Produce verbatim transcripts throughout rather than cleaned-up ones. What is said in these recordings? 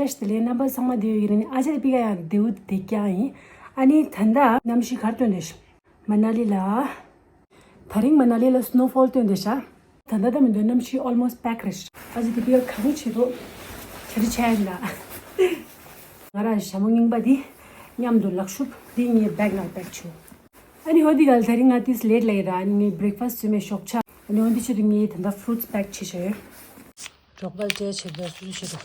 ལེ་རྣམ་པ་ཚང་མ་བདེ་ཡོད་ཀྱི་རེད། ཨ་ཅག་པི་ཀ་ཡང་བདེ་བོ་བདེ་རྐྱང་ཡིན། ཨ་ནི་ད་ལྟ་གནམ་གཤིས་ག་རེ་སྟོན་བསྡད་ཤག་མ་ན་ལི་ལ། ད་རིང་མ་ན་ལི་ལ་སི་ནོ་ཕོལ་སྟོན་བསྡད་ཤག་ད་ལྟ་ད་མི་འདོད་གནམ་གཤིས་ཨོལ་མོ་སི་པེག་རེད། ཨ་ཅག་པི་ཀ་ག་རེ་བྱེད་འདུག་ཆ་རི་ཆ་ཡིན་ན། ང་རང་ཞྭ་མོ་རྙིང་པ་འདི་མཉམ་དུ་ལག་ཤུབས་འདི་ངའི་བེག་ནང་པེག་བྱོས། ཨ་ནི་འོ་འདི་ག་ལ་ད་རིང་ང་ཏིས་ལེ་ཊི་ལ་ཡིན་ར། ཨ་ནི་ངའི་བྷི་རེག་ཕ་སི་བཟོས་མེད་ཞོགས་ཇ། ཨ་ནི་འོ་འདི་ཆེད་དུ་ངས་ད་ལྟ་ཕུ་རུ་ཊི་སི་པེག་བྱས་བཞག་ཡོད། འབྲོག་པ་ལ་སྤྲད་བྱེད་དགོས་སུ་ཆེད་དུ།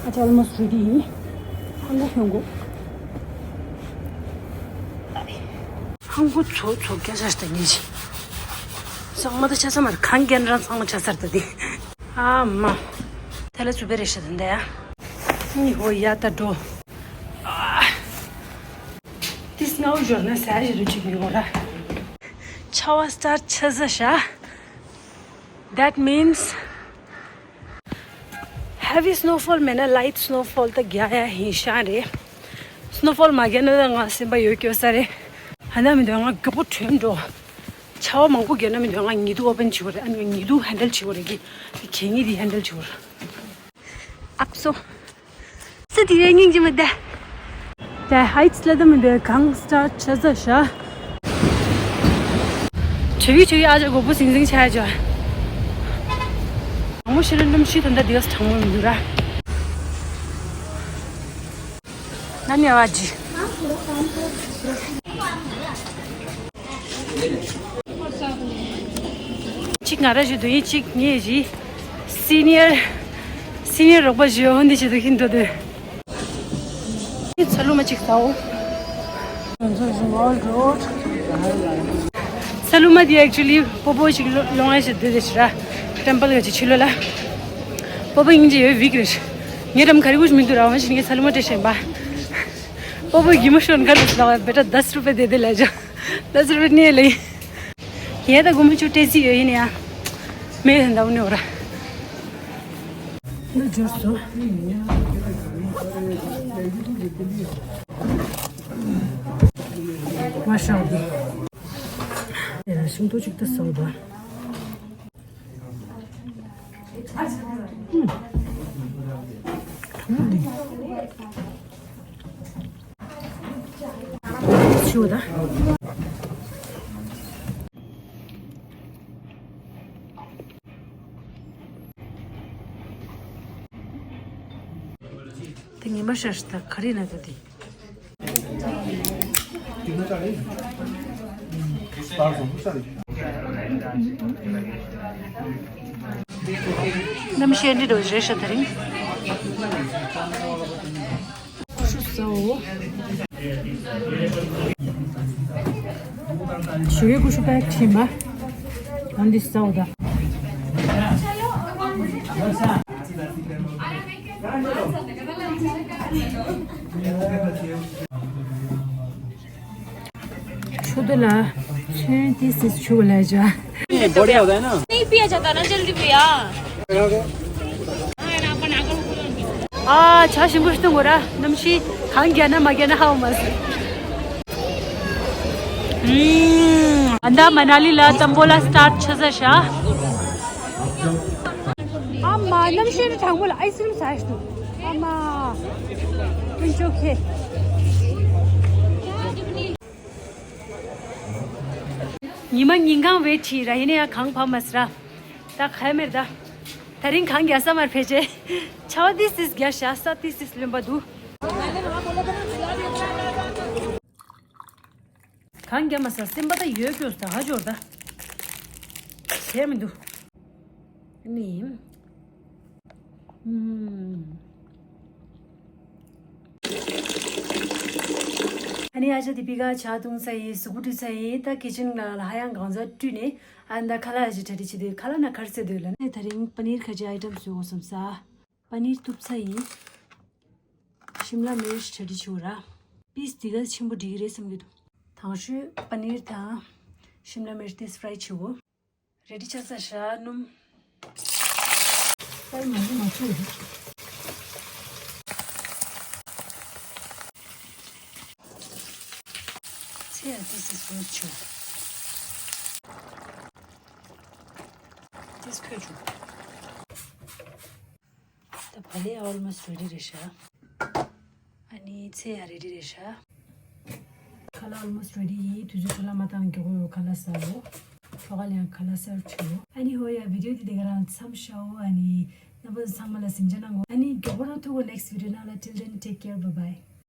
ཨ་ཅག་ཨོལ་མོ་སི་རེ་ཌི་ཡིན། ཧང་གོ་ཧང་གོ། ཧང་གོ་ཚོ་ཚོ་སྐད་ཆ་ཞིག་ད་ངེས་ཅི། གཙང་མ་ད་ཆ་ས་མར་གང་རྒྱན་རང་གཙང་མ་ཆ་སར་ད་དེ། ཨ་མ། དེ་ལ་སུ་བེ་རེ་ཤ་ད་འདི་ཡ། ནི་ཧོ་ཡ་ད་འགྲོ། ཏིས་ངའུ་ཞོར་ན་ཟ་ཞིག་རུ་ཅིག་ཡོད་ར། ཆར་པ་སི་ཊར་ཊི་ཆ་ས་ཤ། That means heavy snowfall མེད་ན་light snowfall ད་རྒྱག་ཡ་ཡིན་ཤག་རེད། སི་ནོ་ཕོལ་མ་རྒྱག་ན་ད་ང་སེམས་པ་ཡོད་སྐྱོ་ས་རེད། ཧ་ན་མི་འདོད་ང་མགྱོགས་པོ་བྲོས་འགྲོ། ཆར་པ་མང་པོ་རྒྱག་ན་མི་འདོད་ང་ཉི་གདུགས་ཨོ་པན་བྱེད་དགོས་རེད། ཨ་ནི་ང་ཉི་གདུགས་ཧན་ཌལ་བྱེད་དགོས་རེད་གི། དེ་གད་སྙིགས་དེ་ཧན་ཌལ་བྱེད་དགོས་རེད། ཨག་སོ། ས་དེ་རེ་སྙིང་རྗེ་མི་བདེ། ད་ཧའི་ཊི་ལ་ད་མི་འདོད་གངས་སི་ཊར་ཊི་ཆ་ས་ཤ། ཆུ་བི་ཆུ་བི་ཨ་ཅག་མགོ་བོ་ཟིང་ཟིང་ཆགས་ཡ་ཅག་གྲང་མོ་ཤི་ལ་གནམ་གཤིས་ད་ལྟ་དེ་ག་གྲང་མོ་མི་འདུག་ར། ང་ནི་ཨ་ཅི། གཅིག་ང་ར་ཞུ་དུ་ཡིན། གཅིག་ངས་ཞི། སི་ནི་ཡར། སི་ནི་ཡར་རོགས་པ་ཞུ་འོ་འདི་ཞུ་དུ་ཁྱིན་འགྲོ་དུས། ཚ་ལུ་མ་གཅིག་ཟའོ། ཚ་ལུ་མ་དེ་actually་པོ་པོ་ཞིག་ལོང་ཨེ་ཞུ་དུས་དེ་ཞུ་ར། ཊེམ་པལ་ག་ཅིག་ཕྱི་ལོ་ལ། པོ་པོ་ཡིན་གྱི་ཡོད་བིག་རེད། ངས་ཏམ་ག་རི་གུ་ཞིག་མི་འདུག་ར། འོ་ཞིག་ངས་ཚ་ལུ་མ་སྤྲད་ཤེས་པ། པོ་པོ་གི་མ་ཤོར་ག་རེ་ལ་བ་བེ་ཊ་དས་རུ་པེ་དེ་དེ་ལ་ཇ། དས་རུ་པེ་ནི་ལེ། ཡེ་ད་གོ་མ་ཆུ་ཏེ་སི་ཡོད་ཡིན་ཡ། མེ་ཧན་ད་བུ་ནི་འོ་ར། ནི་འབྱོར་སོ། མ་ཤང་དེ། ཡ་ཤིང་ཏོ་ཅིག་ཏུ་སོང་བ། ཆུ་ད། དེ་ཉི་མ་ཤར་ཤི་ད་ག་རེ་ན་ད་དེ། གནམ་གཤིས་འདི་འདྲ་རེད་ཤག་དེ་རིང་། ཀུ་ཤུ་ཟ་འོ། ཞུ་བའི་ཀུ་ཤུ་པེག་ཕྱིན་པ། ཨ་འདི་ཟ་འོ་ད། ཆུ་དུ་ལ། ཚོན་ཏི་སི་ཆུ་ལ་ཇ། नहीं पिया जाता ना जल्दी पिया। ཨ་ཇ་ཞིམ་པོ་ཞིག་འཐུང་དགོས་ར། གནམ་གཤིས་གང་རྒྱག་ན་མ་རྒྱག་ན་ཧ་མ་སི། ཨ་ད་མ་ན་ལི་ལ་ཏམ་བོ་ལ་སི་ཊར་ཊི་ཆ་ས་ཤ། ཨ་མ་གནམ་གཤིས་ནི་གྲང་མོ་ལ་ཨའི་སི་ཀྲིམ་ཟ་ཞིག་འདུག་ཨ་མ། ཀུན་ཅོ་ཁེ། ཉི་མ་ཉིན་གང་ཝེ་ཊི་ར་ཡིན་ན་ཡང་གང་བབ་མ་སི་ར། ད་ཁ་མེར་ད། ད་རིང་གང་རྒྱག་ས་མར་ཕེ་ཆེ། ཆའོ་ཏི་སིས་རྒྱ་ཤ་ས་ཏི་སིས་ལོན་པ་འདུག་གང་རྒྱག་མ་ས་སེམས་པ་ད་ཡོད་སྐྱོ་ད་ཧ་ཅོར་ད། བྱས་མི་འདུག་ནི། ཨ་ནི་ཨ་ཅག་དེ་པི་ཀ་ཇ་བཏུང་ཚར་ཡིན། གཟུགས་པོ་བཀྲུས་ཚར་ཡིན། ད་ཀི་ཅན་ནང་ལ་ཧ་ཡང་གང་ཟག་བཀྲུས་ནས་ཨ་ནི་ད་ཁ་ལག་ཨ་ཅག་གྲ་སྒྲིག་བྱེད་དུས་ཁ་ལག་ན་ཁར་སེ་དུས་ལ་ནི་ད་རིང་པ་ནིར་ཁ་ཅིག་ཨའི་ཊམ་བཟོས་འོ་བསམ་ས། པ་ནིར་གཏུབ་ཚར་ཡིན། ཤིམ་ལ་མིར་ཆ་གྲ་སྒྲིག་བྱེད་འོ་ར། པིས་དེ་ག་ཆེན་པོ་འགྲིག་གི་རེད་བསམ་གྱི་འདུག་དང་ཤོས་པ་ནིར་དང་ཤིམ་ལ་མིར་དེ་ཕ་རའི་བྱེད་འོ། རེ་ཌི་ཆགས་ས་ཤ་སྣུམ། ཏར་མ་ནི་མ་ཆུ་རེད། ཚེ་ཡ་ཏི་སི་སོ་ཆུ། ཏིས་ཁོས་ཆུ། ད་བ་ ལས་almost ready་རེད་ཤག་ཨ་ནི་ཚལ་ཡང་ready་རེད་ཤག་ཁ་ལག་almost ready་ཡིན། དུས་ཚོད་འཕྲོ་བརླག་མ་བཏང་། མགྱོགས་པོ་ཁ་ལག་ཟ་འོ། ཁྱོ་ག་ལ་ཡང་ཁ་ལག་ཟ་འོ། ཨ་ནི་ཧོ་ཡ་video་འདི་དེ་ག་རང་མཚམས་བཞག་འོ། ཨ་ནི་རྣམ་པ་ཚང་མ་ལ་གཟིམ་འཇག་གནང་གོ་ཨ་ནི་མགྱོགས་པོ་རང་ཐུག་གོ next video་ནང་ལ། Till then, take care, bye bye.